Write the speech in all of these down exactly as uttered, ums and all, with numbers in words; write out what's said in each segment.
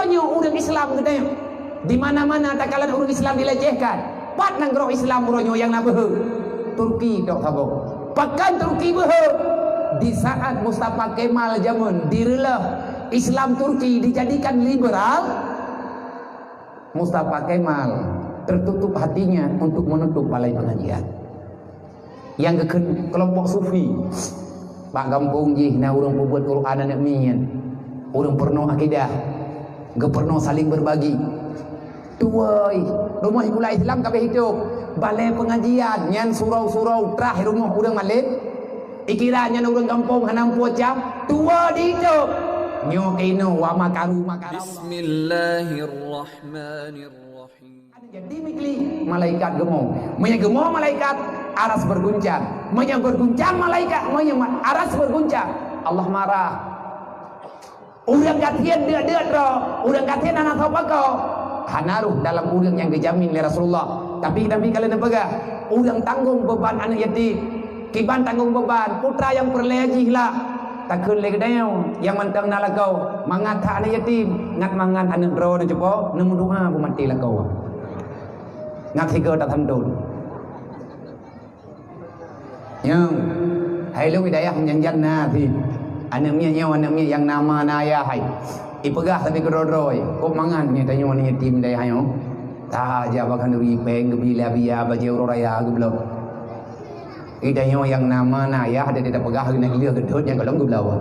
Nyoe ureuëng Islam geutanyoe, di mana-mana takalon ureuëng Islam dilecehkan. Pat nanggroe Islam uroe nyoe nyang na beuhe? Turki tok saboh. Pakon Turki beuhe? Di saat Mustafa Kemal jameun direuleh Islam Turki dijadikan liberal, Mustafa Kemal tertutup hatinya untuk menutup balai pengajian. Nyang geukheun keulompok sufi. Bak gampông jih na ureuëng peubuet Quran aneuëk miet, ureuëng peurunoe akidah, geupeurunoe saling berbagi. Tuwoi, rumoh sikula Islam ka abéh itôb, balai pengajian nyan surau-surau trah rumoh ureuëng malém. Ikira nyan ureuëng gampông hana meupucam, tuwoi di itôb. Nyoe keunoe wa makaru makara. Bismillahirrahmanirrahim. Yatim iklik, malaikat geumo. Meunyoe geumo malaikat, aras berguncang. Meunyoe berguncang malaikat, meunyoe ma-, aras berguncang, Allah marah. Ureuëng gasien deuek-deuek droe, ureuëng gasien hana soe pakoe, hana roh dalam ureuëng nyang geujamin lé Rasulullah. Tapi Nabi ka lheueh neupeugah, ureuëng tanggong beuban aneuëk yatim, kiban tanggong beuban putra nyang peureulée jih lah. Takheun lé geutanyoe nyang mantong na lakoe, mangat that aneuëk yatim, ngat mangat aneuëk droeneuh cupo neumeudoa beumaté lakoe. Ngat sigoe tasantun. Nyoe, hai lôn di dayah nyan jan na sit. Aneuëk miet nyoe, aneuëk miet nyang na ma na ayah hai. Ipeugah sabe keudroe-droe, kok mangat nyoe tanyoe aneuëk yatim dayah nyoe. Tajak bak khanuri péng geubri lé Abia bajée uroe raya geubloe. Di tanyoe nyang na ma na ayah, adak tapeugah keuneuk lheueh geudhôt nyang gohlom geubloe.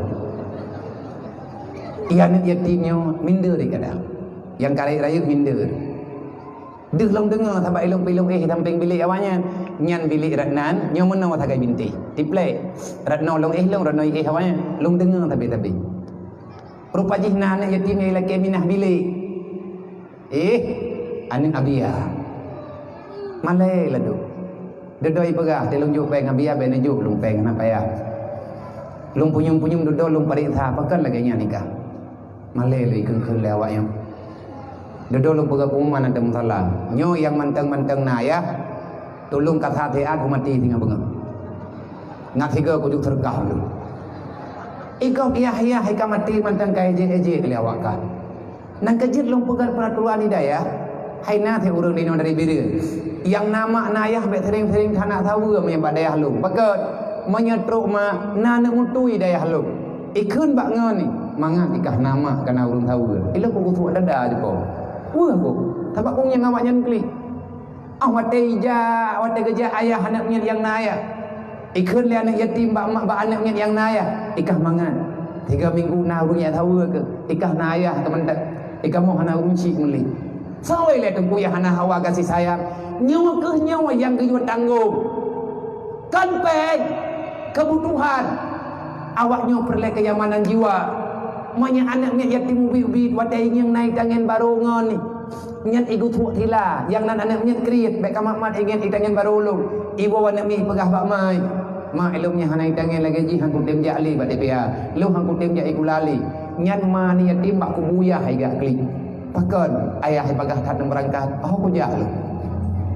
Di aneuëk yatim nyoe minder di kadang. Nyang ka rayeuk-rayeuk minder. Deuh lôn deungoe sabab ilôn-ilôn éh sampéng bilék awaknyan. Nyan bilék rot nan, nyoe meunoe sagai bintéh. Tiplek. Rot noe lôn éh lôn, rot noe éh awaknyan. Lôn deungoe sabe-sabe. Rupa jih na aneuëk yatim nyang ilakée minah bilék. Éh, aneuëk Abia. Malée laju. Dudoe ipeugah, "Teuh lôn jok péng Abia, bék neujok lôn péng, hana payah. Lôn punyueng-punyueng dudoe lôn pareksa, pakon lagée nyan nikah." Malée lé ikheun-kheun lé awaknyan. Dudoe lôn peugah pengumuman ateueh musala. Nyoe nyang mantong-mantong na ayah, tulông kasa siat kumaté singoh beungoh. Ngat sigoe kujok seureukah lôn. Igob yah-yah ka maté mantong ka ejek-ejek lé awak kah. Nang keujeuet lôn peugah peuraturan di dayah, hai na sit ureuëng di noe dari Bireuen. Nyang na mak na ayah bék sering-sering hana saweue meunyoe bak dayah lôn. Pakon? Meunyoe trok mak na aneuk mutui dayah lôn. Ikheun bak ngon ni, mangat ikah na mak kana ureuëng saweue. Ilôn kugusuak dada jipo. Weueh ku, sabab ku nyang awaknyan klik. Ah, watée ijak, watée geujak ayah aneuëk miet nyang na ayah. Ikheun lé aneuëk yatim bak mak bak aneuëk miet nyang na ayah. Ikah mangat. Tiga minggu na ureuëng nyang saweue keu. Ikah na ayah keumantat. Ikah moh hana ureuëng cit meuli. Saweue lé teungku nyang hana hawa gaséh sayang. Nyoe keuh nyoe nyang geuyue tanggong. Kon péng, keubutuhan. Awak nyoe peureulée kenyamanan jiwa. Meunyoe aneuëk miet yatim ubit-ubit, watée ingieng na itangen barô ngon ni. Nyan igeutuek sila, nyang nan aneuëk miet kriet, bék ka mat-mat ingieng itangen barô lôn. Iwoe aneuëk miet ipeugah bak ma, "Ma, ilôn nyan hana itangen lagée jih han kutem jak lé bak T P A. Lôn han kutem jak sikula lé." Nyan ma aneuëk yatim bak kubu yah hai gak klik. Pakon ayah ipeugah that neumeurangkat, oh kujak lé.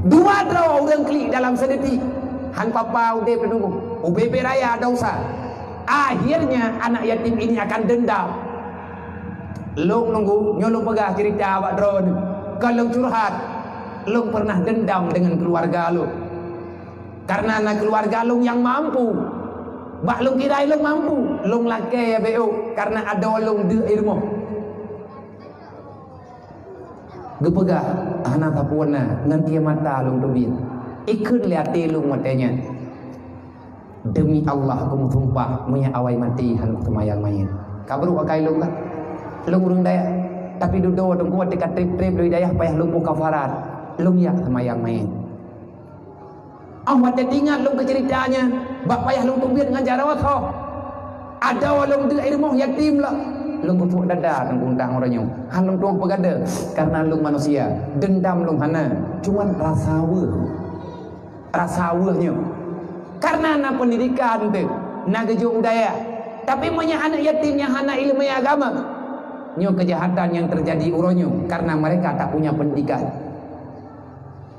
Dua droe ureuëng klik dalam seudetik. Han papa udeb teungku. Ubé-bé raya dosa. Akhirnya anak yatim ini akan dendam. Lôn nunggu, nyoe lôn peugah cerita bak droeneuh. Kon lôn curhat. Lôn pernah dendam dengan keluarga lôn. Karena na keluarga lôn nyang mampu. Bak lôn kira lôn mampu. Lôn lakée ya B O karena adoe lôn deuek i rumoh. Geupeugah, "Hana sapeue na, ngon ié mata lôn teubiet." Ikheun lé até lôn watée nyan. Demi Allah, aku meusumpah, meunyoe awai maté han seumayang manyét. Ka brok akai lôn kan? Lôn ureuëng dayah. Tapi dudoe teungku watée ka treb-treb lôn dayah payah lôn boh kafarat. Lôn yak seumayang manyét. Oh watée teuingat lôn keu ceurita nyan, bak payah lôn teubiet ngon jaroe tho. Adoe lôn deuek i rumoh yatim lom. Lôn peupuek dada teungku tang uroe nyoe. Han lôn tueng peugadeuh, karena lôn manusia. Dendam lôn hana, cuman rasa weueh. Rasa weueh nyoe. Karena na pendidikan teuh, na geujok u dayah. Tapi meunyoe aneuëk yatim nyang hana ileumèe agama, nyoe keujahatan nyang teujadi uroe nyoe karena mereka tak punya pendidikan.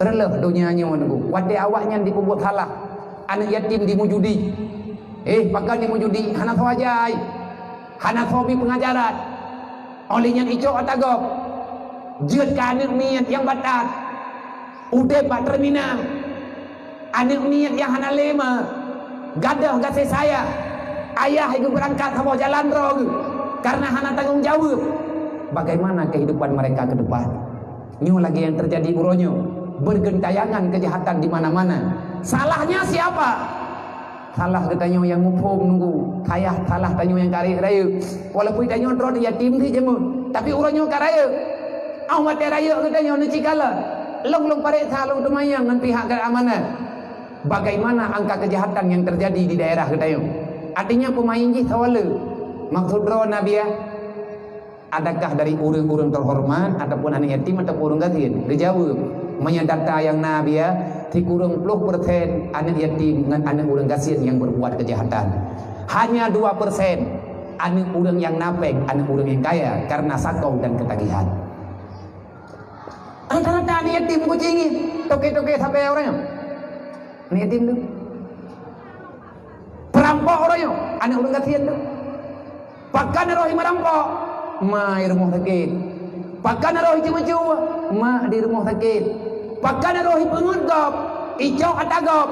Reuleuh donya nyoe nunggu. Watée awaknyan jipeubuet salah, aneuëk yatim jimujudi. Eh, pakon jimujudi? Hana soe ajai. Hana soe bi peungajaran. Óh lheueh nyan icok ata gob, jeuet keu aneuk miet nyang batat, udeb bak terminal. Aneuk miet nyang hana lé ma, gadôh gaséh sayang, ayah geubeurangkat saboh jalan droe geuh karena hana tanggong jaweueb. Bagaimana kehidupan mereka ke depan? Nyoe lagée nyang teujadi uroe nyoe, bergentayangan kejahatan di mana-mana. Salahnya siapa? Salah geutanyoe nyang muphom nunggu, salah, salah tanyoe nyang ka rayeuk-rayeuk. Walaupun tanyoe droe yatim di jameun, tapi uroe nyoe ka rayeuk. Óh watée rayeuk geutanyoe neucit kalon. Lôn, lôn pareksa, lôn teumayang ngon pihak keamanan. Bagaimana angka kejahatan yang terjadi di daerah geutanyoe? Artinya peumain jih sawale. Maksud droe na biya? Adakah dari ureuëng-ureuëng terhormat ataupun aneuk yatim ataupun ureuëng gasien? Geujaweueb, meunyoe data nyang na biya, sikureueng ploh persen aneuk yatim ngon aneuk ureuëng gasien nyang berbuat kejahatan. Hanya dua persen aneuk ureuëng nyang na péng, aneuk ureuëng nyang kaya karena sakong dan ketagihan. Rata-rata aneuk yatim kucing ni, toke-toke sampai orang nyan. Aneuk yatim tu. Peurampok uroe nyoe, aneuk ureuëng gasien tu. Pakon roh i meurampok, ma i rumoh sakét. Pakon roh i ceumeucue, ma di rumoh sakét. Pakon roh i peungeut gob, icok ata gob,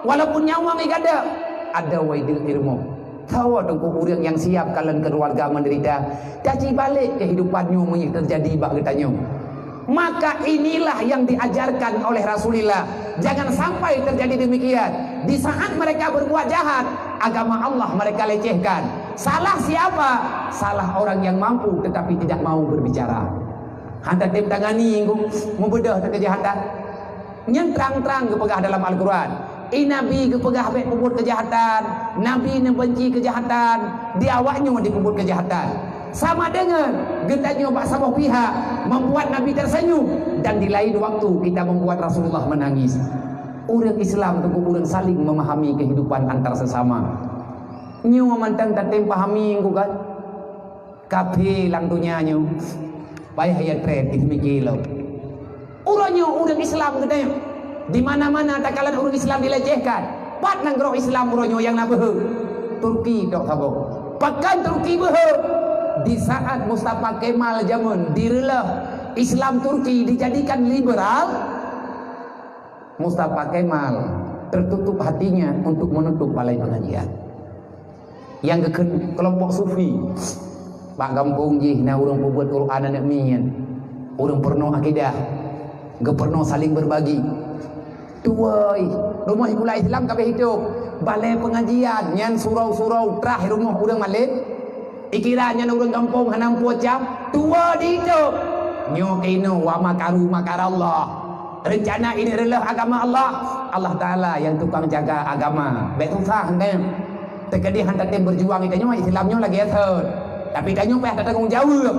walaupun nyawöng i gadôh, adoe i deuek i rumoh. Saboh teungku ureuëng nyang siab kalon keuluwarga meudeurita, taci balek keuhidupan nyoe meunyoe teujadi bak geutanyoe. Maka inilah yang diajarkan oleh Rasulullah. Jangan sampai terjadi demikian. Di saat mereka berbuat jahat, agama Allah mereka lecehkan. Salah siapa? Salah orang yang mampu tetapi tidak mau berbicara. Hana tem tangani, meubeudoh kejahatan. Nyang trang-trang geupeugah dalam Al-Quran, i Nabi geupeugah bék peubuet keujahatan, Nabi neubenci keujahatan, di awaknyoe dipeubuet keujahatan. Sama dengan geutanyoe bak saboh pihak membuat Nabi tersenyum dan di lain waktu kita membuat Rasulullah menangis. Ureuëng Islam teungku ureuëng saling memahami kehidupan antar sesama. Nyoe mantong tatem pahami, kan? Kafé lam donya nyoe, payah ya treb, dipike lom. Uroe nyoe ureuëng Islam geutanyoe, di mana-mana takalon ureuëng Islam dilecehkan. Pat nanggroe Islam uroe nyoe nyang na beuhe? Turki tok saboh. Pakon Turki beuhe? Di saat Mustafa Kemal jameun direuleh Islam Turki dijadikan liberal, Mustafa Kemal tertutup hatinya untuk menutup balai pengajian. Nyang geukheun kelompok sufi. Bak gampông jih na ureuëng peubuet Quran aneuk miet, ureuëng peurunoe akidah, geupeurunoe saling berbagi. Tuwoi, rumoh sikula Islam ka beh itôb, balai pengajian nyan surau-surau trah rumoh ureuëng malém. Ikira nyan ureuëng gampông hana meupucam, tuwoi di itôb. Nyoe keunoe wa makaru makarallah. Reuncana ini reuloh agama Allah, Allah Taala nyang tukang jaga agama. Bék susah nyan. Teukeudi han tatem berjuang tanyoe, Islam nyoe lagée thon. Tapi tanyoe payah tatanggong jaweueb.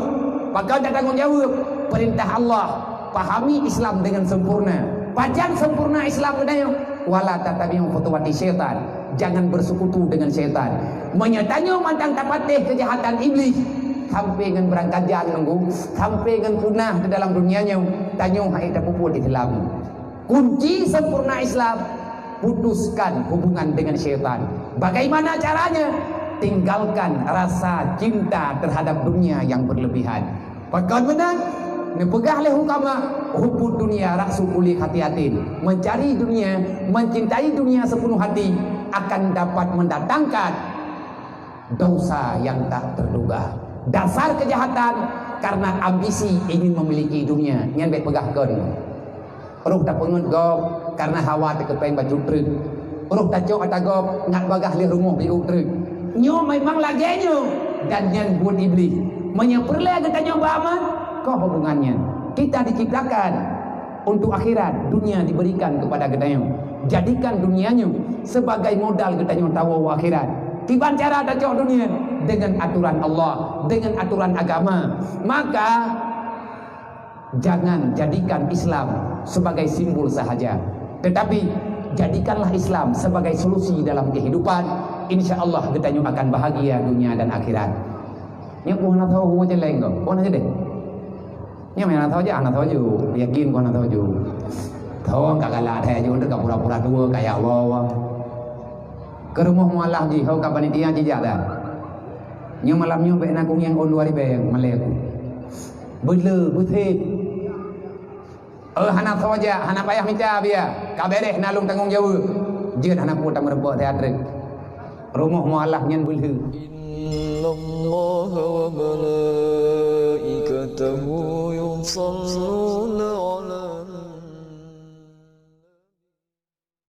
Pakon tatanggong jaweueb? Perintah Allah, pahami Islam dengan sempurna. Pajan sempurna Islam geutanyoe? Wala tattabi'u khutuwati syaitan. Jangan bersekutu dengan syaitan. Meunyoe tanyoe mantong tapatéh keujahatan Iblih, sampai ngon beurangkat jan nunggu, sampai ngon punah di dalam dunia nyoe, tanyoe hai tapeubuet Islam. Kunci sempurna Islam, putuskan hubungan dengan syaitan. Bagaimana caranya? Tinggalkan rasa cinta terhadap dunia yang berlebihan. Pakon meunan? Neupeugah lé hukama, hubbud dunya ra'su kulli khati'atin. Mencari dunia, mencintai dunia sepenuh hati akan dapat mendatangkan dosa yang tak terduga. Dasar kejahatan karena ambisi ingin memiliki dunia. Nyan bék peugah kon. Roh tapeungeut gob karena hawa teukeupeng bacut treuk. Roh tacok ata gob ngat bagaih lheueh rumoh biôk treuk. Nyoe memang lagée nyoe dan nyan buet Iblih. Meunyoe peureulée geutanyoe beuaman, koh hubungan nyan. Kita diciptakan untuk akhirat, dunia diberikan kepada geutanyoe. Jadikan dunia nyoe sebagai modal geutanyoe tawoe u akhirat. Kiban cara tacok dunia? Dengan aturan Allah, dengan aturan agama. Maka jangan jadikan Islam sebagai simbol sahaja, tetapi jadikanlah Islam sebagai solusi dalam kehidupan. Insya Allah geutanyoe akan bahagia dunia dan akhirat. Nyoe pun hana tahu hubungan jeleng kau, pun hana jeleng. Nyoe memang hana tahu je, hana tahu je. Yakin kau hana tahu je. Tahu ka galak dah je, ka pura-pura tua, kaya Allah. Ke rumah mualaf ji, hau ka panitia jijak dah. Nyoe malam nyoe bèk na kunyang ôn dua ribèe malèe aku. Beuleu, beusép. Eh, hana soe jak, hana payah mita biaya. Ka beureh na lôn tanggong jaweueb. Jeuet hana peue tameureubok teater. Rumoh mualaf nyan beuleu. إن الله وملائكته يصلون